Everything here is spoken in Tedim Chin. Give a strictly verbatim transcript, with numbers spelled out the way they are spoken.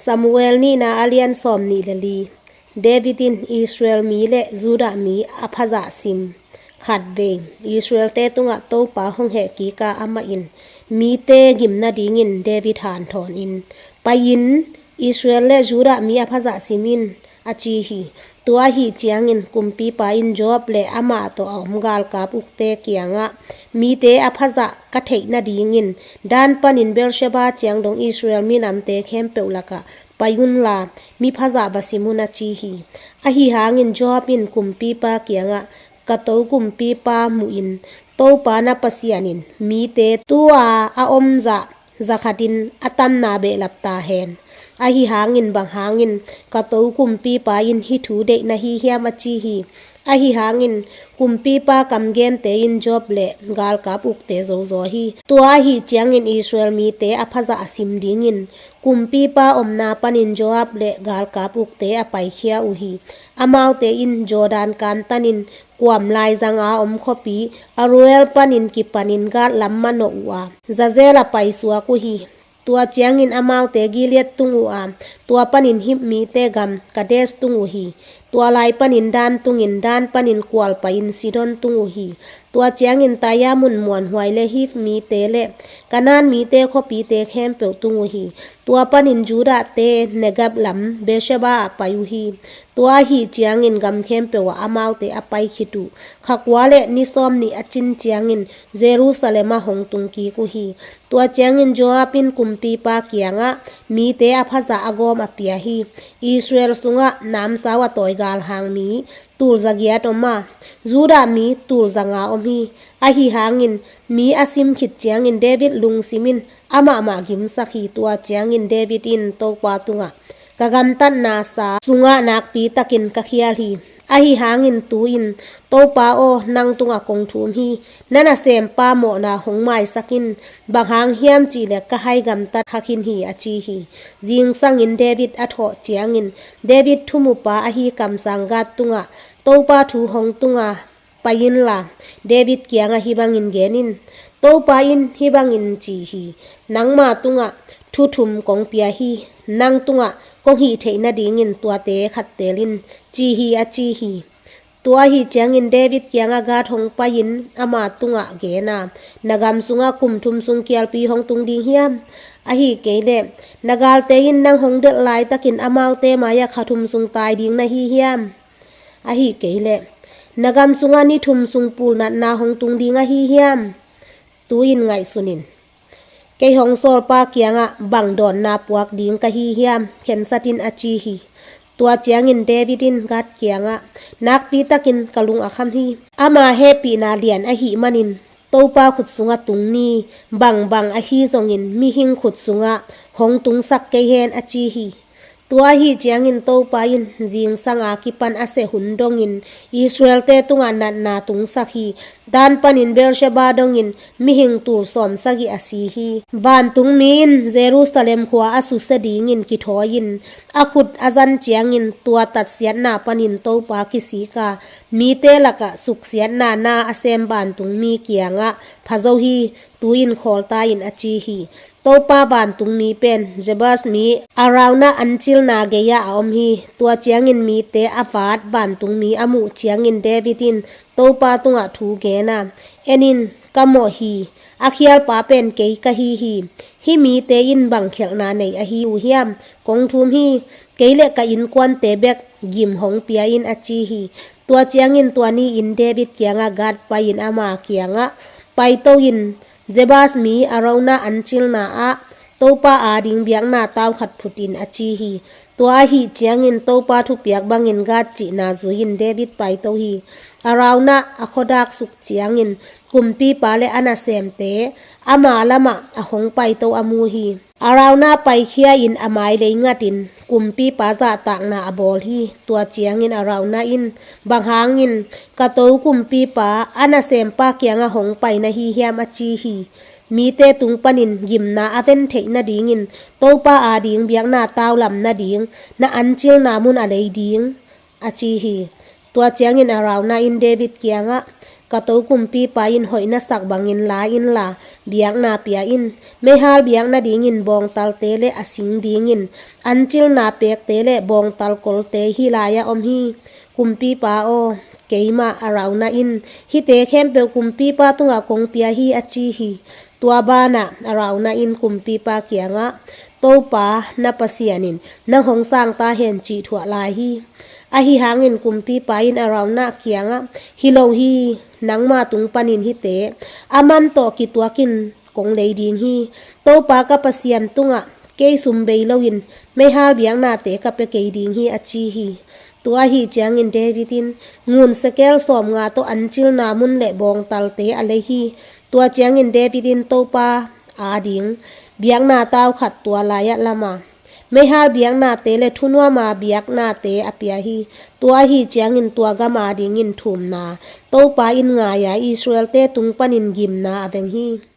Samuel nihna a lian sawm nih le li. David in Israel mi le Judah mi a phazah sim. Khatvei, Israelte tungah Topa hong heh kik a, amah in mite gim nadingin David hanthawn in, pai-in Israel le Judah mi a phazah sim in, a ci hi. Tua ahi ciangin kumpipa in Joab le amah tawh a om galkap ukte kiangah, mite a phazah ka theih nadingin Dan panin Beersheba ciang dong Israel minamte khempeuh lakah pai unla, mi phazah va sim un, a ci hi. Ahi hangin Joab in kumpipa kiangah, ka to kumpipa muhin, Topa na Pasian in mite tua a om zah zakhatin a tamna behlap ta hen. Ahi hangin bang hangin ka to kumpipa in hih thu deih na hi hiam, a ci hi. Ahi hangin kumpipa kamgente in Joab le galkap ukte zozaw hi. Tua ahi ciangin Israel mite a phazah a sim dingin kumpipa omna panin Joab le galkap ukte a paikhia uh hi. Amaute in Jordan kantanin kuam laizanga om khuapi Aroer panin kipanin Gath lam manawh uh a, Jazer ah paisuak uh hi. Tua ciangin amaute Gilead tung uh a, tua panin Hit mite gam Kadesh tung uh hi. Tua lai panin Dan tungin, Dan panin kualpai-in Sidon tung uh hi. Tua ciangin Tair mun muanhuai le Hiv mite le Kanaan mite khuapite khempeuh tung uh hi. Tua panin Judahte Negeb lam Beersheba ah pai uh hi. Tua ahi ciangin gam khempeuh ah amaute a pai khit uh. Kha kua le ni sawm nih a cin ciangin Jerusalem ah hong tung kik uh hi. Tua ciangin Joab in kumpipa kiangah mite a phazah a gawm a pia hi. Israel sungah namsau a tawi galhang mi tul za giat om a, Judah mi tul za nga om hi. Ahi hangin mi a sim khit ciangin David lungsim in amah mah gimsak hi. Tua ciangin David in Topa tungah, ka gamtatna sa sungah nakpi takin ka khial hi. Ahi hangin tu-in, Topa aw, nang tungah kong thum hi. Na nasempa mawhna hong maisak in, bang hang hiam cihleh ka hai gamtat kha khin hi, a ci hi. Zingsangin David a thawh ciangin David thumupa ahi kamsang Gad tungah, Topa thu hong tunga, pai inla, David kiangah hih bangin gen in, Topa in hih bangin ci hi. Nangma tungah thu thum kong pia hi. Nang tungah kong hih theih nadingin tuate khat teel in, ci hi, a ci hi. Tua ahi ciangin David kiangah Gad hong pai-in ama tungah gen a, na gam sungah kum thum sung kialpi hong tung ding hiam? Ahi kei leh na galte in nang hong delh laitakin amaute mai-ah kha thum sung tai ding na hi hiam? Ahi kei leh na gam sungah ni thum sung pulnatna hong tung ding ahi hiam? Tu-in ngaihsun in. Kei hong sawlpa kiangah bang dawnna puak ding ka hi hiam? Khensat in, a ci hi. Tua ciangin David in Gad kiangah, nakpi takin ka lung a kham hi. Ama hehpihna lian ahih manin Topa khut sungah tung ni, bangbang ahi zongin mihing khut sungah hong tungsak kei hen, a ci hi. Tua ahi ciangin Topa in zingsang a kipan a seh hun dongin Israelte tungah natna tungsak hi. Dan panin Beersheba dongin mihing tul sawm sagih a si hi. Vantungmi in Jerusalem khua a susia dingin kithawi-in a khut a zan ciangin tua tatsiatna panin Topa kisik a, mite lakah suksiatna na a sem vantungmi kiangah pha zo hi. Tu-in khawl ta in, a ci hi. Topa vantungmi pen Jebus mi Araunah ancilna gei-ah a om hi. Tua ciangin mite a vat vantungmi a muh ciangin David in Topa tungah thu gen a, en in, ka mawh hi. A khialpa pen kei ka hi hi. Hih mite in bang khialhna nei ahi uh hiam? Kong thum hi. Kei le ka innkuante bek gim hong pia in, a ci hi. Tua ciangin tua ni-in David kiangah Gad pai-in ama kiangah, paito in, Jebus mi Araunah ancilna ah Topa ading biakna tau khat phut in, a ci hi. Tua ahi ciangin Topa thupiak bangin Gad cihna zui-in David paito hi. Araunah a khuadaksuk ciangin kumpipa le a nasemte ama lamah a hong paito a mu hi. Araunah paikhia-in a mailei ngatin kumpipa zahtakna a bawl hi. Tua ciangin Araunah in, bang hangin ka to kumpipa a nasempa kiangah hong pai na hi hiam? a ci hi. Mite tung panin gimna a ven theih nadingin Topa ading biakna taulam nading na ancilna mun a lei ding, a ci hi. Tua ciangin Araunah in David kiangah, ka to kumpipa in hoih na sak bangin la inla, biakna pia in. Meihal biakna dingin bawngtalte le a sing dingin ancilna pekte le bawngtal kolte hih lai-ah om hi. Kumpipa aw, keimah Arauna in hihte khempeuh kumpipa tungah kong pia hi, a ci hi. Tua banah Arauna in kumpipa kiangah, Topa na Pasian in nang hong sang ta hen, cih thuah lai hi. Ahi hangin kumpipa in Arauna kiangah, Hi lo hi, nangma tung panin hihte a man tawh kituakin kong lei ding hi. Topa ka Pasian tungah kei sum bei loin meihal biaknate ka pia kei ding hi, a ci hi. Tua ahih ciangin David in ngun sekel sawmnga tawh ancilna mun le bawngtalte a lei hi. Tua ciangin David in Topa ading biakna tau khat tua lai-ah lam a, meihal biaknate le thunuama biaknate a pia hi. Tua ahih ciangin tua gam adingin thumna Topa in ngai-a Israelte tung panin gimna a veng hi.